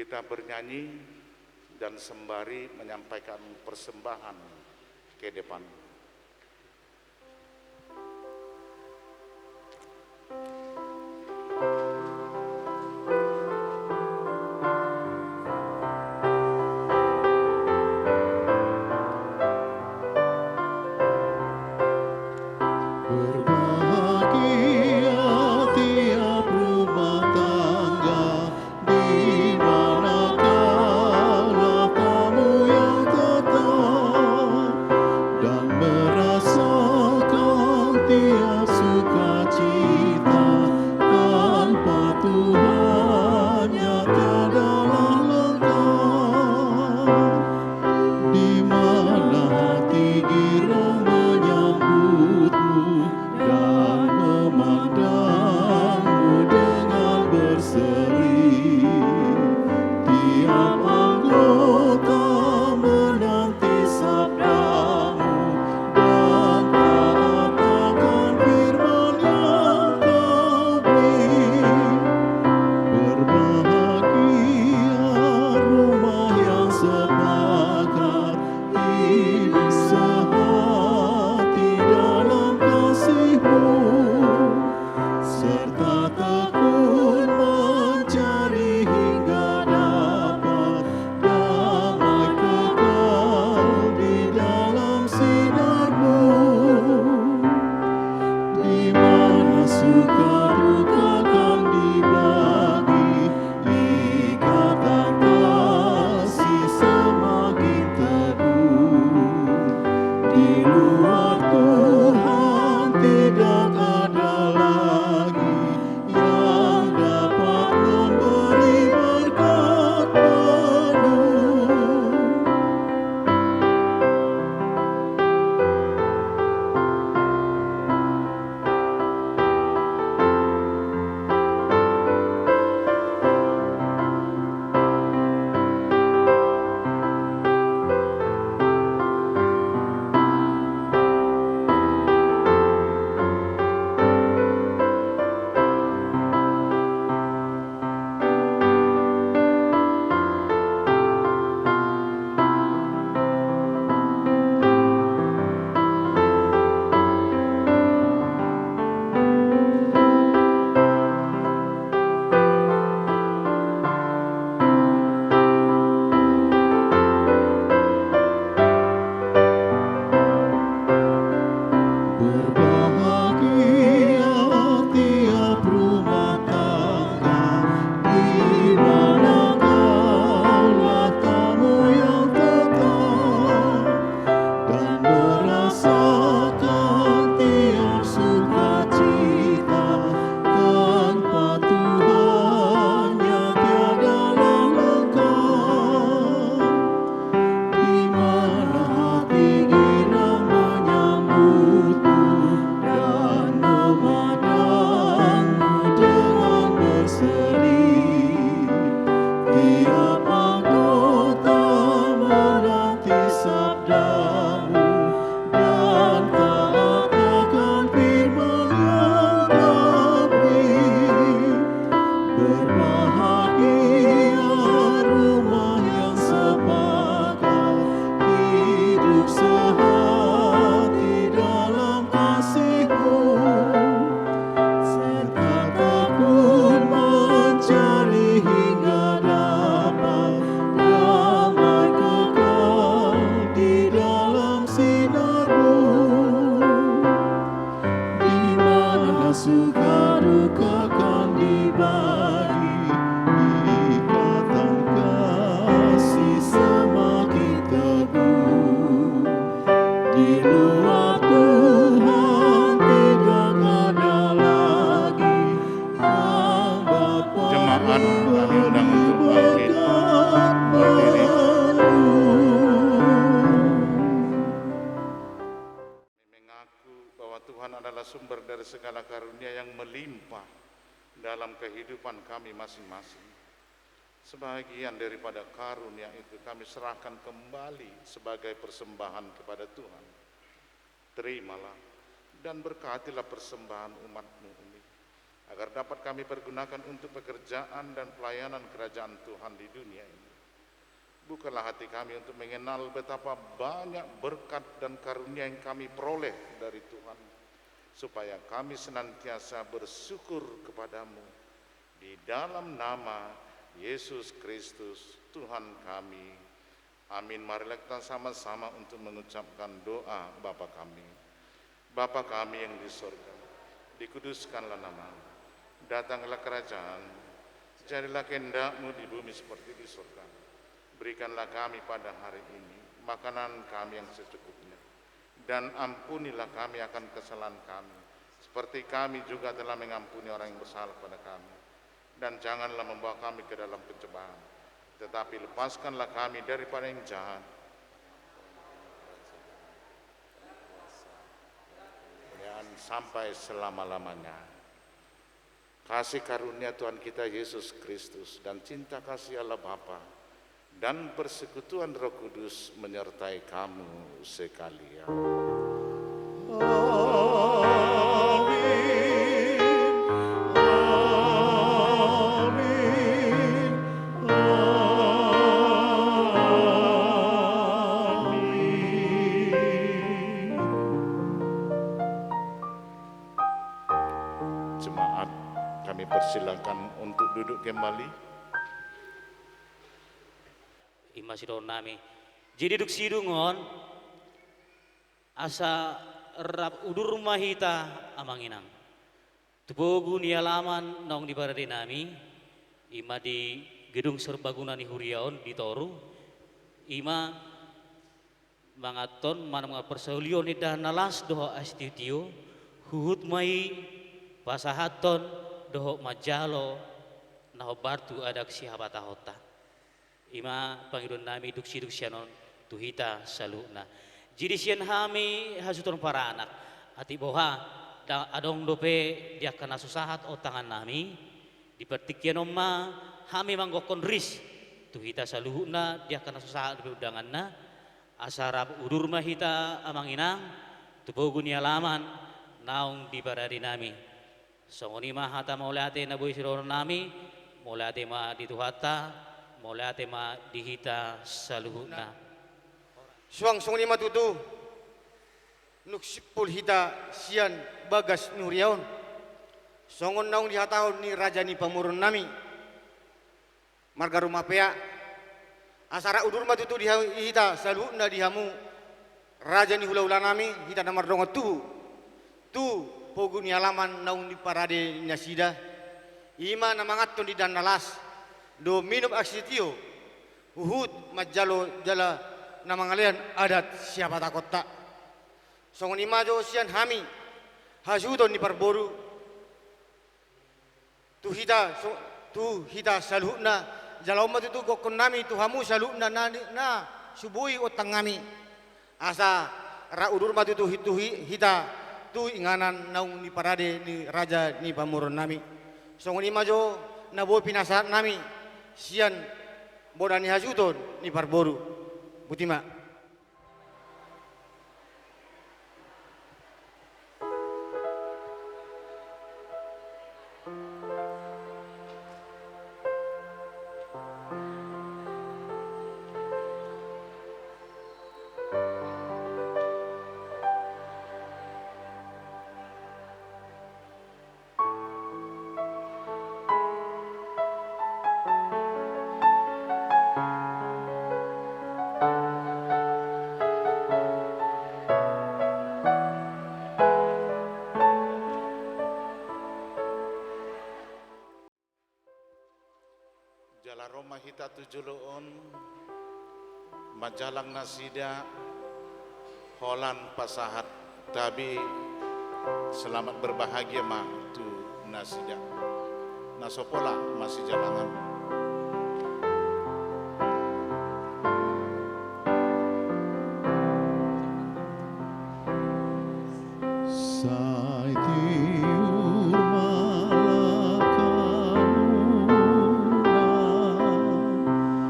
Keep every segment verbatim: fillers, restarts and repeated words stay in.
Kita bernyanyi dan sembari menyampaikan persembahan ke depan. Berbahagia tiap rumah tangga di mana kalah tamu yang tetap dan merasakan tiap sukacita tanpa Tuhannya tiadalah lengkap. Di mana hati girang menyambutmu dan memandangmu dengan berseri. Tiap anggota menanti sabdamu dan taat akan firman yang kau beri. Berbahagia rumah yang sepakat hidup sehati dalam kasih-Mu, serta tekun mencari hingga dapat damai kekal di dalam sinar-Mu. Di mana suka duka kan dibagi, ikatan kasih semakin teguh. Di luar Tuhan tidak ada lagi yang dapat memberi berkat penuh. Berbahagia tiap rumah tangga di mana kalah tamu yang tetap dan merasakan tiap sukacita tanpa Tuhannya tiadalah lengkap. Di mana hati girang menyambutmu dan memandangmu dengan berseri. Tiap anggota menanti sabdamu dan taat akan firman yang kau beri. Berbahagia rumah yang sepakat hidup sehati dalam kasih-Mu, serta tekun mencari hingga dapat damai kekal di dalam sinar-Mu. Di mana suka duka kan dibagi, ikatan kasih semakin teguh. Di luar Tuhan tidak ada lagi yang dapat memberi berkat penuh. Jemaat kami undang untuk bangkit berdiri. Mengaku bahwa Tuhan adalah sumber dari segala karunia yang melimpah dalam kehidupan kami masing-masing. Sebagian daripada karunia itu kami serahkan kembali sebagai persembahan kepada Tuhan. Terimalah dan berkatilah persembahan umat-Mu ini, agar dapat kami pergunakan untuk pekerjaan dan pelayanan kerajaan Tuhan di dunia ini. Bukalah hati kami untuk mengenal betapa banyak berkat dan karunia yang kami peroleh dari Tuhan, supaya kami senantiasa bersyukur kepada-Mu. Di dalam nama Yesus Kristus, Tuhan kami. Amin. Marilah kita sama-sama untuk mengucapkan doa Bapa kami. Bapa kami yang di sorga, dikuduskanlah nama-Mu. Datanglah kerajaan-Mu. Jadilah kehendak-Mu di bumi seperti di sorga. Berikanlah kami pada hari ini makanan kami yang secukupnya. Dan ampunilah kami akan kesalahan kami, seperti kami juga telah mengampuni orang yang bersalah pada kami. Dan janganlah membawa kami ke dalam pencobaan, tetapi lepaskanlah kami daripada yang jahat. Dan sampai selama-lamanya. Kasih karunia Tuhan kita Yesus Kristus dan cinta kasih Allah Bapa dan persekutuan Roh Kudus menyertai kamu sekalian. Amin. Amin. Amin. Jemaat, kami persilakan untuk duduk kembali. I ma sidohonon nami. Jadi dung sidung on, asa rap udur ma hita amang inang tu pogu ni alaman naung diparade nami, i ma di gedung serbaguna ni huria on di toru, i ma manganhon manang parsaulihon ni indahan na las dohot asi tio-tio, huhut ma i pasahathon dohot manjalo na hombar tu adat sihabatahonta. I ma pangidoan nami dung sidung sian on tu hita saluhutna. Jadi sian hami hasuhuton paranak, atik boha, ndang adong dope di angka na so sahat on tangan nami, di partingkian on ma hami manggokhon ris tu hita saluhutna di angka na so sahat dope undanganna, asa rap udur ma hita amang inang tu pogu ni alaman naung diparade nami. Songon i ma hata mauliate na boi sidohonon nami, mauliate ma di Tuhanta, mauliate ma di hita saluhutna. Suang songon i ma tutu, nunga simpul hita sian bagas ni huria on, songon naung dihatahon ni raja ni pamoruon nami, marga Rumapea, asa rap udur ma tutu di ha-, hita saluhutna di hamu, raja ni hula-hula nami, hita na mardongan tubu tu pogu ni alaman naung diparade nasida, i ma na manganhon di indahan na las dohot minum asi tio, huhut manjalo jala na mangalehon adat sihabatahonta. Songon i ma jo sian hami hasuhuton ni parboru, tu hita so-, tu hita saluhutna, jala on ma tutu gokhon nami tu hamu saluhutna na, na so boi on tangan nami. Asa rap udur ma tutu hi-, tu hi-, hita tu inganan naung diparade ni raja ni pamoruon nami. Songon i ma jo na boi pinasahat nami sian bona ni hasuhuton ni parboru. Botima. Jala ro ma hita tu jolo on, manjalang nasida, holan pasahat tabi selamat berbahagia ma tu nasida. Na so pola masijalangan. Sai tiur ma langkamuna,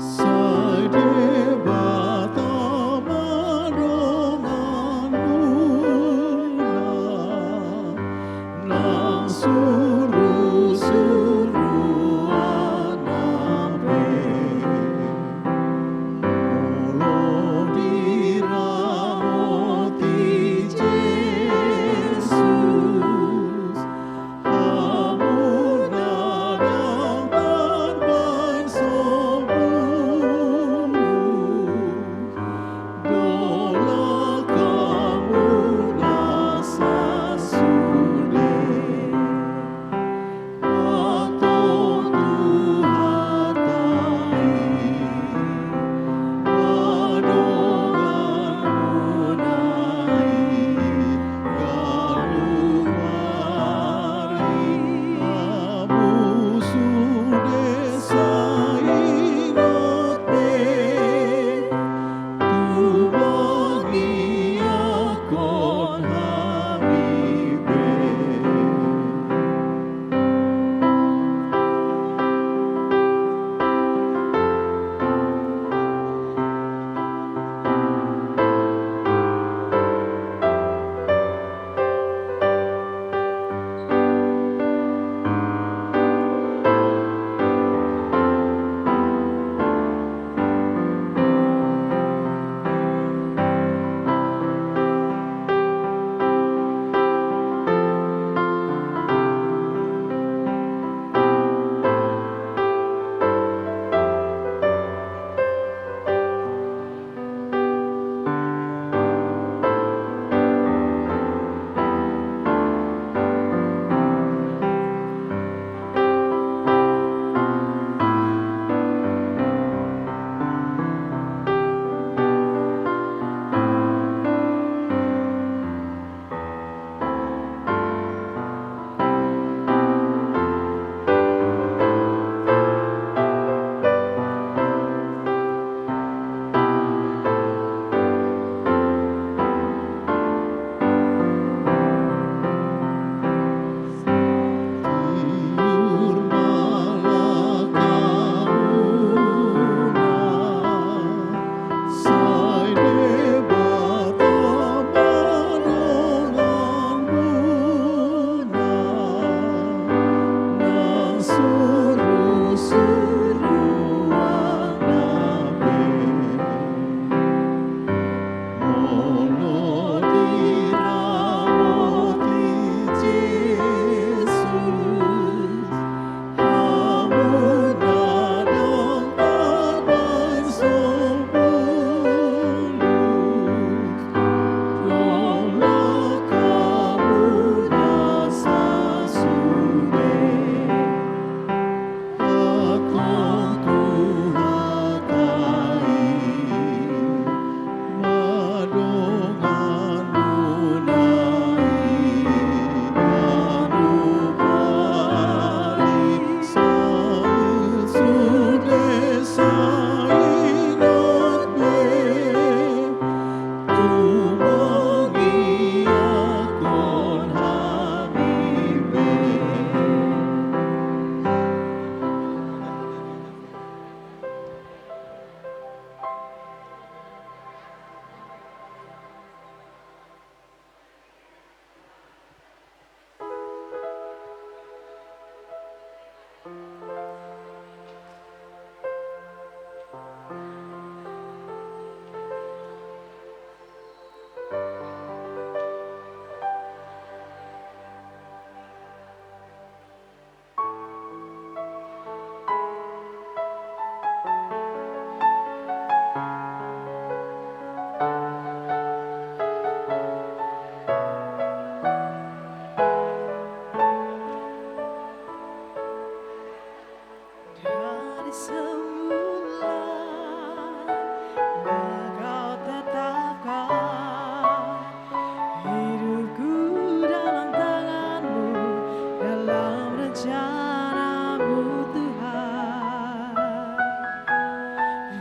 sai Debata ma donganmuna, nang suru Semula, Engkau tetapkan hidupku dalam tangan-Mu, dalam rencana-Mu, Tuhan.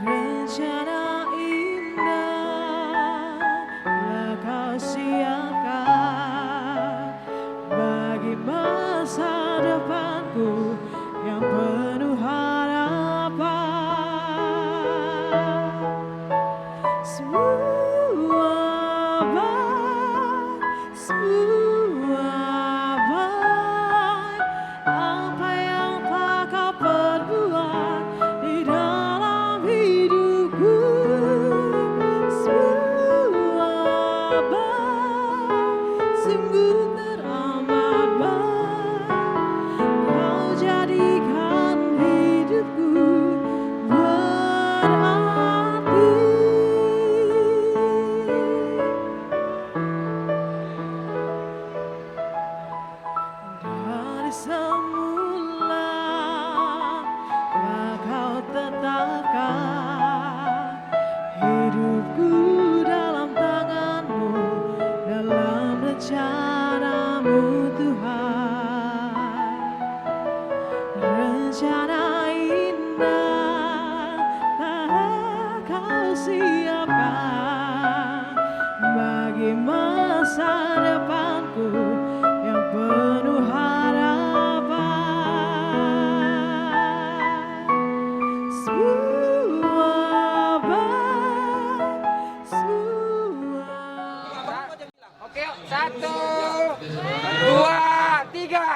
Rencana indah telah Kau siapkan bagi masa depanku yang penuh harapan. Semua baik, semua baik, apa yang telah Kau perbuat di dalam hidupku. Semua baik, sungguh teramat baik. Kau jadikan hidupku berarti. Dari semula telah Kau tetapkan hidupku dalam tangan-Mu, dalam rencana-Mu, Tuhan. Rencana indah telah Kau siapkan bagi masa depanku yang penuh harapan. Semua baik, semua. Oke, yuk. Satu, dua, tiga.